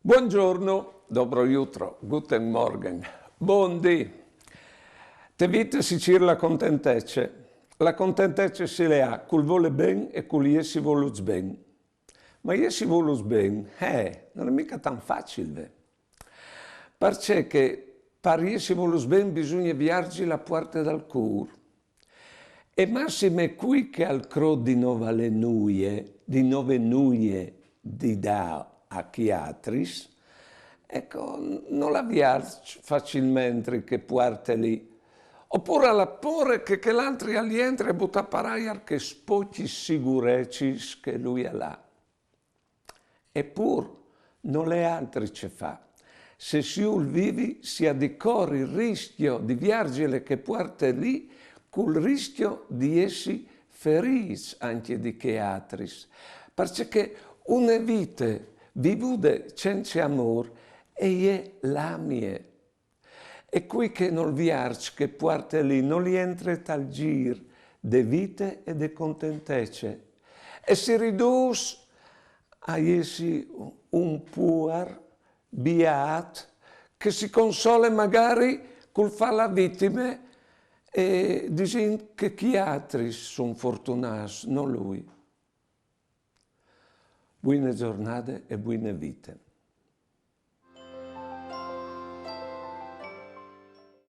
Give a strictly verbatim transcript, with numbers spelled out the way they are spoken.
Buongiorno, dobro jutro, guten Morgen, bundì. Te vite si cîr la contentece. La contentece si le à cul volê ben e cul jessi volûts ben. Ma jessi volûts ben, eh, nol è mica tant facil, ve. Parcè che par jessi volûts ben bisugne viarzî la puarte dal cûr. E massime cui che al crôt di no valê nuie, di no vê nuie di dâ a chêaltris, eco, no la viarç facilmentri chê puarte li. Opûr al à pôre che chel altri al jentri a butâ par aiar chês pochis sigurecis che lui al à. Epûr, nol è altri ce fâ. Se si vûl vivi, si à di cori il riscjo di viarzile chê puarte li, cul riscjo di jessi ferîts ancje di chêaltris. Parcè che une vite vivude cence amôr e je lamie. E cui che nol viarç chê puarte li nol jentre tal zîr de vite e de contentece. E si ridûs a jessi un puar biât che si console magari cul fâ la vitime e disint che chêaltris a son fortunâts, no lui. Buine zornade e buine vite.